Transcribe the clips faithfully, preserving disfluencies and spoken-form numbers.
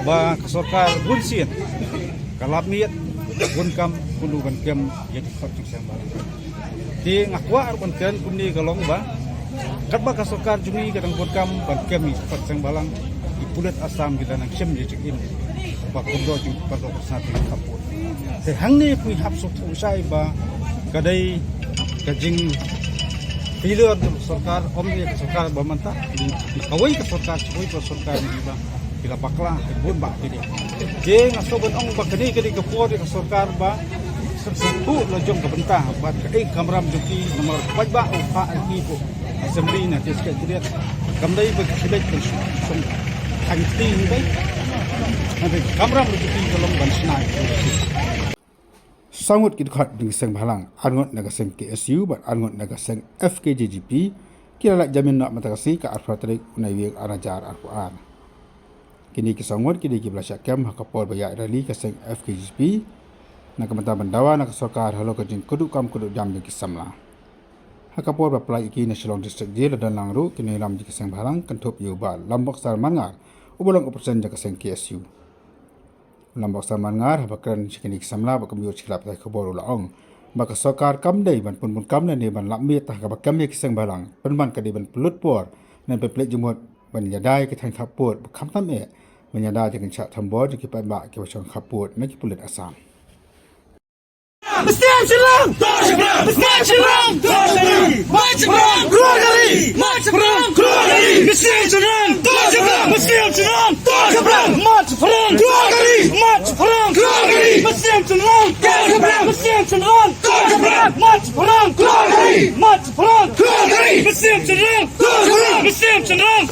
Ba ka sorkar bun sien ka lap miet bun kam kumno ban kem ïa ki khot jingseng bhalang. Te nga kwah ruh ban kren kumne ka long ba katba ka sorkar jong ngi ka dang bun kam ban kem ïa ki khot seng bhalang, ki pulit Assam ki dang nang shem ïa jingim ba kumno jingpyrdoh ka sna ka pud. Te hangne phi hap sngewthuh shai ba ka dei ka jing failure jong ka sorkar, ym ïa ka sorkar ba mynta, kawei ka sorkar, kawei ka sorkar ngi ba ki la bakla ki bun bah ki dei. Te nga sngewbha ban ong ba kane ka dei ka por ïa ka sorkar ba sngewthuh la jong ka bynta bad ka ei kamram jong ki namar ka paidbah u phah ïa ki ko assembly na te secretariat. Kam dei ba ki khlek ban song thang ti ni dei. Hynrei ka kamram jong ki ka long ban shna. Saw ngut ki dkhot na ka seng bhalang, ar ngut na ka seng K S U bad ar ngut na ka seng F K J G P ki la lait jamin noh mynta ka sngi ka arphew tarik u Naiwieng ar hajar arphew ar. Kine ki saw ngut ki dei kiba la shah kem ha ka por ba ïaid rally ka seng F K J G P na ka bynta ban dawa na ka sorkar halor ka jingkduh kam kduh jam jong ki samla. Ha ka por ba pynlait ïa ki na Shillong District Jail la don lang ruh ki nongïalam jong ki seng bhalang kynthup ïa u Bah Lamboksar Marngar uba long u president jong ka seng K S U. Lamboksar Marngar haba kren sha kine ki samla bad kumjuh sha ki lad pathai khubor u la ong ba ka sorkar kam dei ban pynbun kam ne ban lap miet ha kaba kem ïa ki seng bhalang, pynban ka dei ban pynlut por ne pynplie jingmut ban ïada ïa ki thaiñ khappud ba khamtam eh ban ïada ïa ka jingshah thombor jong ki paidbah kiba shong khappud na ki pulit Assam. Bastian Shillong! Bastian Shillong! March from Glory! March from Glory! Bastian Shillong! Bastian Shillong! March from Glory! March from Glory! Bastian Shillong! Bastian Shillong! March from Glory! March from Glory! Bastian Shillong! Bastian Shillong!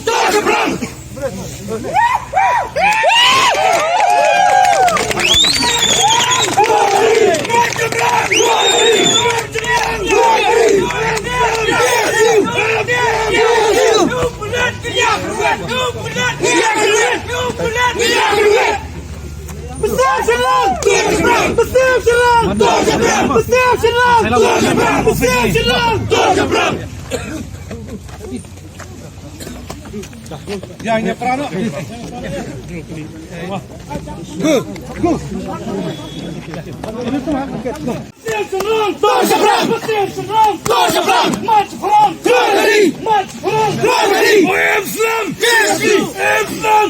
March from Glory! March from Glory! Islam! Islam! Islam!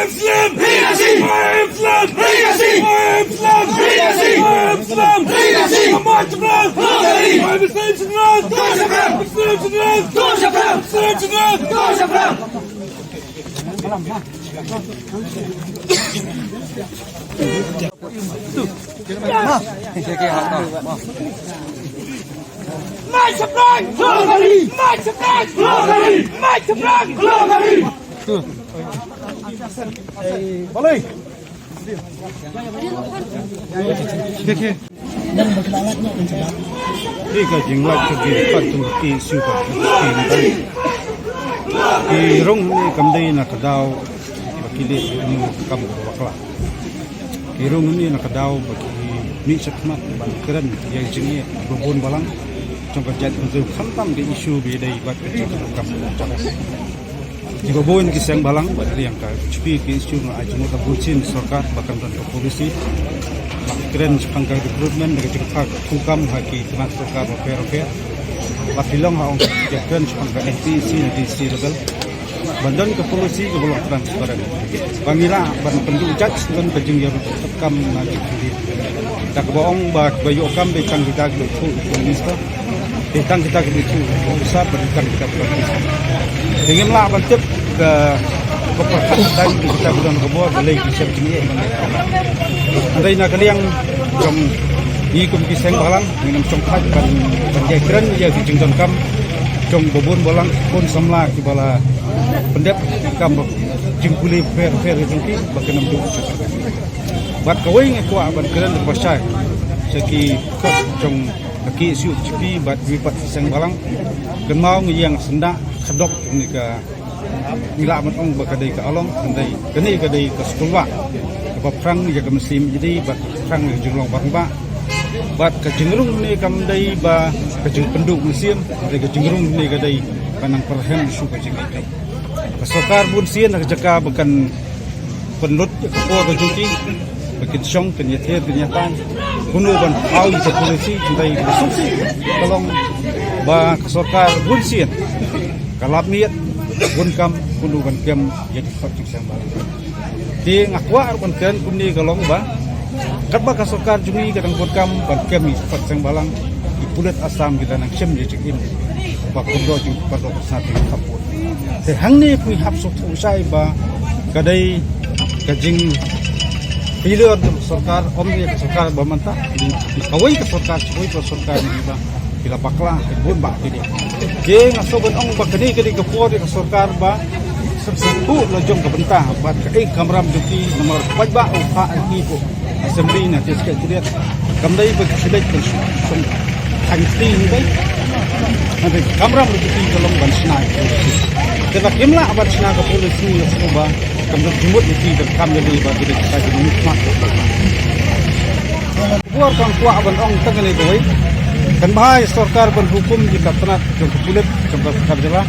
Islam! Islam! Islam! March from Glory! Islam! Islam! Islam! March from Glory! March from Glory! March from Glory! Dei ka jinglait ka jingpat jong ka K S U ka ki mynta. Ki rung ne kam dei na ka daw ba ki leh ka kam ka bakla. Ki rung ne na ka daw ba ki mih shakhmat ban kren ïa ka jingeh ba bun balang jong ka jaitbynriew khamtam ka issue ba ïadei bad ka jingkam. Kiba bun ki seng bhalang bad liang ka H P ki issue nga ai jingmut da bun sien sorkar ba kan don ka policy ba kren shaphang ka recruitment da ka jingpha ka kam ha ki khmat sorkar bapher bapher. Ba ki long ha ong ka kren shaphang ka N P C na D C level. Ban don ka policy kaba long transparent. Ba ngi lah ban pynduh judge don ka jingïarap kam na jingkylli. Da kaba ong ba ba ïoh kam dei tang kita kiba ithuh ïa u minister. Dei tang kita kiba ithuh ïa u officer, ba dei tang kita kiba ithuh. Dei ngim lah ban tip ka ka pyrkhat dei kita kiba don ka bor ba lei ki sep jingeh ban lei. Hynrei na ka liang jong ngi kum ki seng bhalang ngin ym shongthait ban ban ïai kren ïa ki jingdonkam jong ba bun balang bun samla kiba la pyndep kam ba jingpule pher pher jong ki ba kin ym duh. Bad kawei nga kwah ban kren kaba shai sha ki khot jong ka K S U H P bad kiwei pat ki seng bhalang. Kynmaw ngi ïeng syndah khadok jong ngi ka ngi lah ban ong ba ka dei ka along, ka dei kane ka dei ka skulbah kaba phrang ïa ka mynsiem ïa dei bad phrang ïa ka jinglong rangbah. Bad ka jingrung ne kam dei ba ka jingpynduh mynsiem, hynrei ka jingrung ne ka dei ba nang pyrhem shu ka jingaitai. Ka sorkar bun sien ha ka jaka ba kan Pynlut ïa ka por ka jong ki ba kin shong, kin ïathied, kin ïatai kumno ban pynpaw ïa ka policy. Hynrei ka sngewsih ka long ba ka sorkar bun sien ka lap miet bun kam kumno ban kem ïa ki khot jingseng balang. Te nga kwah ruh ban kren kumne ka long ba katba ka sorkar jong ngi ka dang bun kam ban kem ïa ki khot jingseng balang, ki pulit Assam ki dang nang shem ïa jingim ba kumno jingpyndonkam sngewthuh ka pud. Te hangne phi hap sngewthuh shai ba ka dei ka jing failure jong ka sorkar, ym ïa ka sorkar ba mynta, kawei ka sorkar, kawei ka sorkar ngi ba ki la bakla, ki bun bah ki dei. Te nga sngewbha ban ong ba kane ka dei ka por ïa ka sorkar ba sngewthuh la jong ka bynta bad kaei ka kamram jong ki, namar paidbah u phah ïa ki ko Assembly na te Secretariat. Kam dei ba ki shu leit ban shu shu khang kti ni dei. Hynrei ka kamram jong ki ka long ban shna ka policy. Te ba kim lah ban shna ka policy, nga sngewbha kam dei jingmut ïa ki, ban kam ïa ki ba ki dei kita ki mut mat. Bor kan kwah ban ong tang kane kawei. Kan bha ïa sorkar ban hukum ïa ka tnat jong ka pulit jong ka sorkar jylla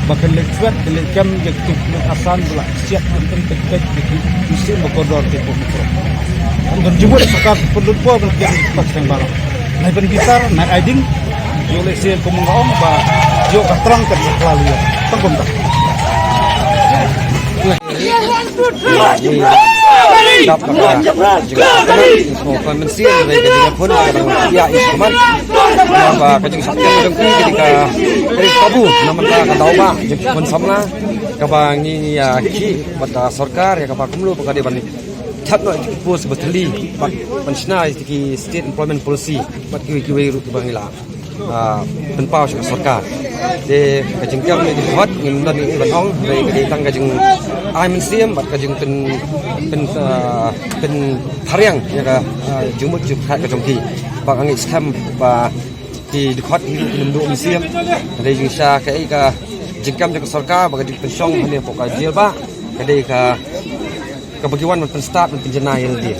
ba kan leit swet, kan leit kem ïa ki pulit Assam ba la siat kan kan kan kan ïa ki musim ba kordor te ko mikro. Kan don jingmut sorkar pynlut bor ban kiang ïa ki khot jingseng balang. Nai ban bitar, nai ai ding. Ïoh lehse kum nga ong ba ïoh ka trang kan sa khlal ïa. Tang kumta. Dap ka jingkynnoh mynsiem, hynrei ka jingïakhun ka dang ïa i shuh man. Namar ba ka jingshah kem jong ki ka dei ka, ka dei kabu na mynta ka daw ba jingkhun samla kaba ngi ïa ki bad ka sorkar ïa kaba kumno ba ka dei ban thep noh ïa ki post ba thylli bad ban shna ïa ki State Employment Policy bad kiwei kiwei ruh kiba ngi la ah, pynpaw sha ka sorkar. Te ka jingkyrmen ïa ki khot ngim don ei ei ban ong, hynrei ka dei tang ka jingai mynsiem bad ka jingpyn, pyn, ah, pynphariang ïa ka, ah, jingmut jingpyrkhat ka jong ki. Ba nga ngeit skhem ba ki dkhot hi ruh kim duh mynsiem. Ka dei jingshah kaei ka jingkyrmen jong ka sorkar ba ka jingpynshong hangne hapoh ka jail ba ka dei ka, kaba ki wan ban pynstad ban pynjanai ïa lade.